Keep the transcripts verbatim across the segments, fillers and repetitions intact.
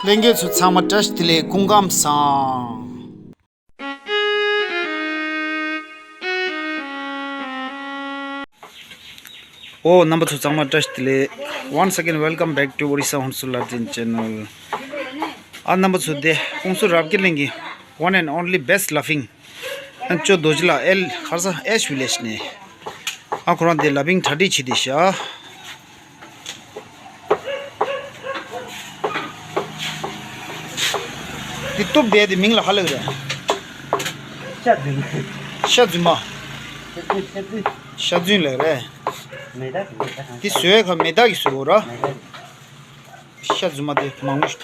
ལྷན་རྒྱས་ཚོ་ཚང་མ་བཀྲ་ཤིས་བདེ་ལེགས། སྐུ་ཁམས་བཟང་། ཨོ། རྣམ་པ་ཚོ་ཚང་མ་བཀྲ་ཤིས་བདེ་ལེགས། Once again, welcome back to Orissa Hongsu Larsen channel. ཨ། རྣམ་པ་ཚོ། དེ་ཧོང་སུར་རབ་རྒྱས་གླིང་གི་one and only best laughing ཨ། ཅོ་རྡོ་རྗེ་ལགས། ཨེལ་ཁར་ས་ཨེཤ་ཝི་ལེཇ་ནས། ཨ། ཁོ་རང་དེ་ལ་ཕིང་གྲ་སྒྲིག་བྱེད་དེ་ཤག་འདི་གཏུབ་བསྡད་དེ་མིང་ལ་ག་ལབ་རེད། ཤ་རྫུན་མ། ཤ་རྫུན་མ། ཤ་རྫུན། ཤ་རྫུན་ལབ་རེད། མེ་སྟག་གི་མེ་སྟག་གང་། འདི་བཟོས་ཁ་མེ་སྟག་གི་བཟོས་འོ་ར། མེ་སྟག་གི། ཤ་རྫུན་མ་དེ་མང་པོ་ཞིག་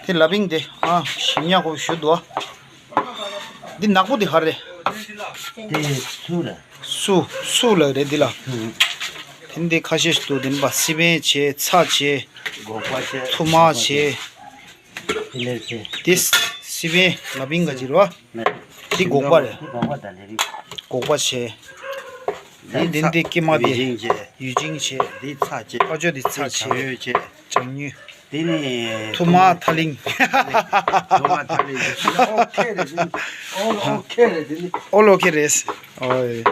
དེ་ལ་ཕིང་དེ། ཨ། ཞིམ་ཉག་ཁོ་ཞུ་འདུག་ཨ། འདི་ནག་པོ་འདི་ག་རེ། དེ་སུ་རེད། སུ། སུ་ལབ་རེད་འདི་ལ། སུ། དེ་འདི་ཁ་ཤས་ཤིག་འདུག་དེ་ནི་པ་སི་པན་བྱས། ཚྭ་བྱས། སྒོག་པ་བྱས། ཐུར་མ་བྱས། དེ་ལེར་བྱས། དེ་སི་པན་ལ་ཕིང་ག་ཅི་རེད་བ། འདི་སྒོག་པ་རེད། འདི་སྒོག་པ་དང་ལེ་རིགས། སྒོག་པ་བྱས། དེ་འདི་འདི་ཀྱེ་མ་དེ། ཡུས་ཅིང་བྱས། ཡུས་ཅིང་བྱས། འདི་ཚྭ་བྱས། ཨ་ཅོ་འདི་ཚྭ་བྱས། བྱས། བྱས། བྱས། བྱས། ཉུས། དེ་ནི་ཐུར་མ་ཐ་ལིང་། ཐུར་མ་ཐ་ལིང་། ཨོ་ཁེ་རེད་དེ་ནི། ཨོ་ཨོ་ཁེ་རེད་དེ་ནི། ཨོ་ལོ་ཁེ་རེད། ཨོའི།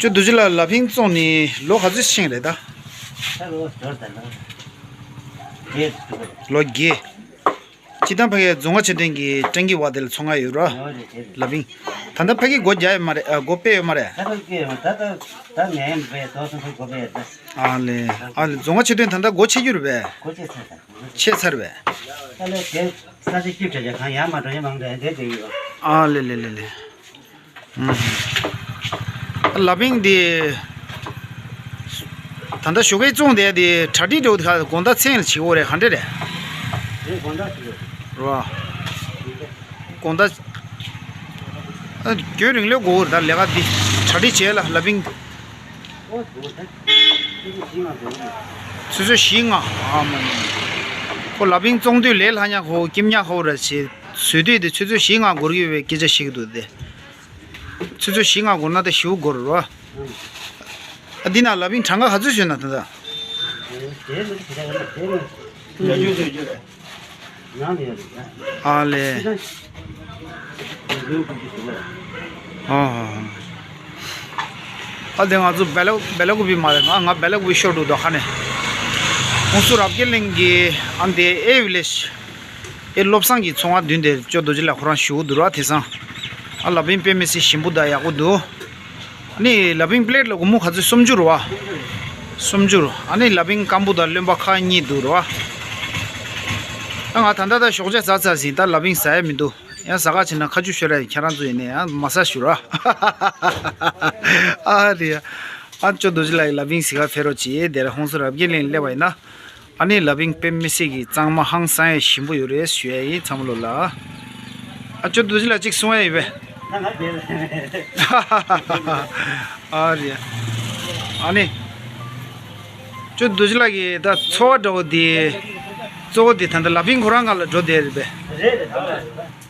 ཅོ་རྡོ་རྗེ་ལགས། ལ་ཕིང་བཙོང་ནི་ལོ་ག་ཚོད་ཕྱིན་རེད་ད། ད་ལོ་ཟླ་བརྒྱད་ཙམ་རེད། ལོ་བརྒྱད། སྤྱིར་བཏང་ཕ་གིའི་རྫོང་ཁ་ཆེ་འབྲིང་གི་ཀྲེང་གི་བ་དེ་ལ་ཚོང་ཁང་ཡོད་ར། ལ་ཕིང་། ད་ལྟ་ཕ་གིའི་སྒོ་རྒྱག་ཡོད་མ་རེད། ཨ། སྒོ་ཕྱེ་ཡོད་མ་རེད། ད་ལྟ་ཕྱེ་ཡོད་མ་རེད། ད་ད་ད་ངས་ཡིན་པས་དོ་སོང་ཚོ་སྒོ་ཕྱེ་ཡོད་ད། ཨ་ལེ། ཨ་ལེ། རྫོང་ཁ་ཆེ་འབྲིང་ད་ལྟ་སྒོ་ཕྱེ་རྒྱུ་རེད་པས། སྒོ་ཕྱེ་ཚར་ད། ཕྱེ་ཚར་བས། ད་ལོ་དེ་ས་ཆ་སྐྱིད་དྲགས་ཀྱང་གང་ཡང་མ་འགྲོ་ཡ་མང་དྲགས་དེ་དེ་ཡོད། ཨ་ལེ་ལེ་ལེ་ལེ། ལ་ཕིང་འདི། ད་ལྟ་ཞོགས་ཀས་བཙོང་དེ་དེ་གྲ་སྒྲིག་འགྲོ་དེ་ག་དགོང་དག་མཚན་ལ་བྱེད་དགོས་རེད། ག་འདྲ་རེད། རེད། དགོང་དག་བྱེད་དགོས་རེད། རོ། དགོང་དག་ཨ། རྒྱུན་རིང་ལོས་དགོས་རེད། ད་ལས་ཀ་འདི་གྲ་སྒྲིག་བྱས་ལ་ལ་ཕིང་། ཨོ་དགོས་ད། ཆུ་ཚོད་བཞི་ལྔ་དགོས་རེད། ཆུ་ཚོད་བཞི་ལྔ། ཨ་མ་མ། ཁོ་ལ་ཕིང་བཙོང་དུས་ལས་སླ་ཉག་ཁོ་སྐྱིད་ཉག་ཁོ་ར་བྱེད་བཟོས་དུས་དེ་ཆུ་ཚོད་བཞི་ལྔ་འགོར་གྱི་ཡོད་པའི་སྐད་ཆ་བཤད་ཀྱི་འདུག་སྟེ། ཆུ་ཚོད་བཞི་ལྔ་འགོར་ན་ད་ཞེ་པོ་འགོར་རོ། ཨ། འདི་ན་ལ་ཕིང་གྲངས་ཀ་ག་ཚོད་བཟོས་ན་ད་ལྟ། ཨ་ལེ། ཨ་ཧ་ཧ། ཨ་དེ་ང་ཚོ་སྦེ་ལ་སྦེ་ལ་ཀུ་པི་མ་རེད། ང་ང་སྦེ་ལ་ཀུ་པི་ཤོར་འདུག་ད་ཁ་ནས། ཁོང་ཚོ་རབ་རྒྱས་གླིང་གི་ཨ་འདི་ཨེ་ཝི་ལེ་ཤི། ཨེ་བློ་བཟང་གི་ཚོང་ཁང་མདུན་དེར་ཅོ་རྡོ་རྗེ་ལགས་ཁོ་རང་བཞུགས་འདུག་ར། དེང་སང་ཨ་ལ་ཕིང་དཔེ་མི་སྲིད་ཞིམ་པོ་དང་ཡག་པོ་འདུག་ཨ་ནི་ལ་ཕིང་པི་ལེ་ཊི་ལ་སྒོར་མོ་ག་ཚོད། སུམ་ཅུ་རེད་བ། སུམ་ཅུ་རེད། ཨ་ནི་ལ་ཕིང་སྐམ་པོ་དང་རློན་པ་ཁག་གཉིས་འདུག་རེད་བ། ད་ང་ད་ལྟ་ད་ཞོགས་ཇ་ཟ་ཚར་ཟིན། ད་ལ་ཕིང་ཟ་ཡ་མི་འདུག་ཡང་ཟ་ག་བྱེད་ན་ཁ་ཆུ་ཤོར་ཡ་ཡིན། ཁྱེད་རང་ཚོ་ཡིན་ནའི་ཡང་མ་ཟ་ཞུ་ར། ཨ་རེད། ཨ་ཅོ་རྡོ་རྗེ་ལགས་ཀྱིས་ལ་ཕིང་ཟ་ག་ཕེབས་རོགས་བྱེད། དེར་ཧོང་སུ་རབ་རྒྱས་གླིང་སླེབས་པ་ཡིན་ན། ཨ་ནི་ལ་ཕིང་དཔེ་མི་སྲིད་ཀྱི་གཙང་མ་ཧང་སང་ཡ་ཞིམ་པོ་ཡོད་རེད་ཞུ་ཡ་ཡིན་ཚང་མ་ལོ་ལ། ཨ་ཅོ་རྡོ་རྗེ་ལགས་གཅིག་གསུང་ཡ་ཡོད་པས། ཨ་རེད། ཨ་ནི། ཅོ་རྡོ་རྗེ་ལགས་ཀྱི་ད་འཚོ་བ་འདྲ་བོ་དེ། གཙོ་བོ་དེ་ད་ལྟ་ལ་ཕིང་ཁོ་རང་སྒང་ལ་འགྲོ་བསྡད་རེད་པས། རེད་རེད། རེད་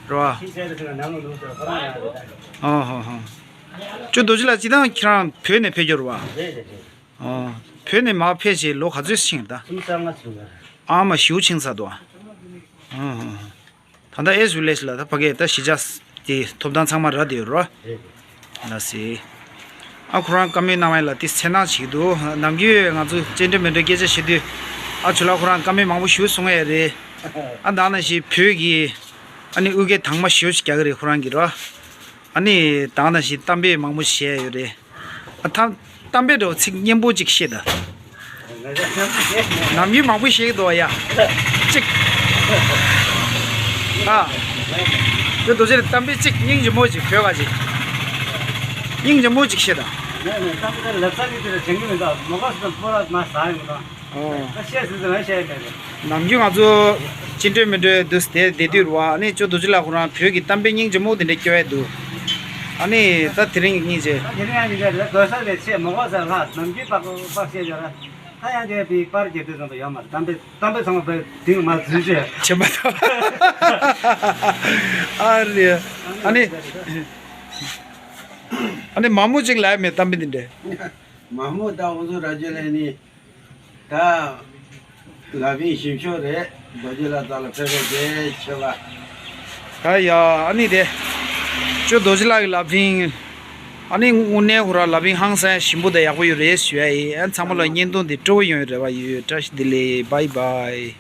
བ། ཁྱི་ཟས་རེད་ཟེར་ན་ནང་ལ་ལུག་ཟེར་ཁོ་རང་ཡང་རེད་ད། ཨོ་ཧོ་ཧོ། ཅོ་རྡོ་རྗེ་ལགས་སྤྱིར་བཏང་ཁྱེད་རང་བོད་ནས་ཕེབས་རྒྱུ་རེད་བ། རེད་རེད་རེད། ཨོ། བོད་ནས་མར་ཕེབས་བྱས་ལོ་ག་ཚོད་ཕྱིན་ད། གསུམ་བཅོ་ལྔ་ཕྱིན་པ་རེད། ཨ་མ་ཞེ་པོ་ཕྱིན་ཚར་འདུག་ཨ། ཨོ་ཧོ་ཧོ། ད་ལྟ་ཨེ་ཝི་ལེ་ཇི་ལ་ད་ཕ་གིའི་ད་གཞིས་ཆགས་དེ་ཐོབ་ཐང་ཚང་མ་རག་བསྡད་ཡོད་རེད་བ། རེད། ལགས་སེ། ཨ་ཁོ་རང་བཀའ་མོལ་གནང་བ་ལ་དེ་སེམས་ནང་བྱེད་ཀྱི་འདུག་ནམ་རྒྱུན་ང་ཚོ་སྐྱེ་འགྲོ་མེད་འགྲོའི་སྐད་ཆ་བཤད་དུས། ཨ་ཇོ་ལགས་ཁོ་རང་བཀའ་མོལ་མང་པོ་ཞིག་གསུང་ཡ་རེད། ཨ་ད་ནང་བཞིན་བོད་ཀྱི་ཨ་ནི་དབུས་སྐད་དྭངས་མ་ཞེ་པོ་ཞིག་རྒྱག་གི་རེད་ཁོ་རང་གིས་རེད་བ། ཨ་ནི་ད་ནང་བཞིན་གཏམ་དཔེ་མང་པོ་བཤད་ཡ་ཡོད་རེད། ཨ་ཐམ། གཏམ་དཔེ་འདྲ་བོ་ཚིག་སྙན་པོ་གཅིག་བཤད་དང་། ནམ་རྒྱུན་མང་པོ་བཤད་ཀྱི་འདུག་ཡ། གཅིག་ཨ། ཁྱོད་རྡོ་རྗེ་ལགས་གཏམ་དཔེ་གཅིག་སྙིང་རྗེ་མོ་གཅིག་བོད་ཁ་ཅིག་སྙིང་རྗེ་མོ་གཅིག་བཤད་དང་། ཨོ། ནམ་རྒྱུན་ང་ཚོ་སྐྱེ་འགྲོ་མེད་འགྲོའི་དུས་དེ་བསྡད་དུས་རུ་བ་ནི་ཅོ་རྡོ་རྗེ་ལགས་ཁོ་རང་བོད་ཀྱི་གཏམ་དཔེ་སྙིང་རྗེ་མོ་དེ་འདྲ་སྐྱོ་བས་འདུག་ཨ་ནི་ད་དེ་རིང་སྙིང་རྗེ། ད་དེ་རིང་ཡང་མི་འདྲ་རེད། དགོས་ས་ལས་ཆེ་མོ་གོ་ས་ལྷག་ནམ་རྒྱུན་པག་པག་བཤད་ཡོད་ར། ད་ཡང་དེ་བི་པར་རྒྱབ་དུས་ཙམ་དུ་ཡོད་མ་རེད། གཏམ་དཔེ་གཏམ་དཔེ་ཚང་མ་བོད་དེང་མ་འཛུལ་ཆེ། ཆེ་མ་ཐག་ཨ་རེ། ཨ་ནི། ཨ་ནི་མ་མོ་གཅིག་ལ་ཡ་མེད་གཏམ་དཔེ་འདི་འདྲ། མ་མོ་ད་འུ་ཚོ་ར་ཇེ་ལེ་ནི་ད་ལ་བིང་ཞིམ་ཤོས་རེད། རྡོ་རྗེ་ལ་ད་ལ་ཕེབས་པའི་རྗེས་ཆེ་བ། ད་ཡ་ཨ་ནི་དེ་ཅོ་རྡོ་རྗེ་ལགས་ཀྱི་ལ་བིང་། ཨ་ནི་དངོས་གནས་ཧུ་ར་ལ་བིང་ཧང་སང་ཞིམ་པོ་དང་ཡག་པོ་ཡོད་རེད་ཞུ་ཡ་ཡིན། ཨ་ཚང་མ་ལ་བརྙན་ཐུང་འདི་སྤྲོ་བོ་ཡོང་ཡོད་རེ་བ་ཡོད། བཀྲ་ཤིས་བདེ་ལེགས། བྷའི་བྷའི།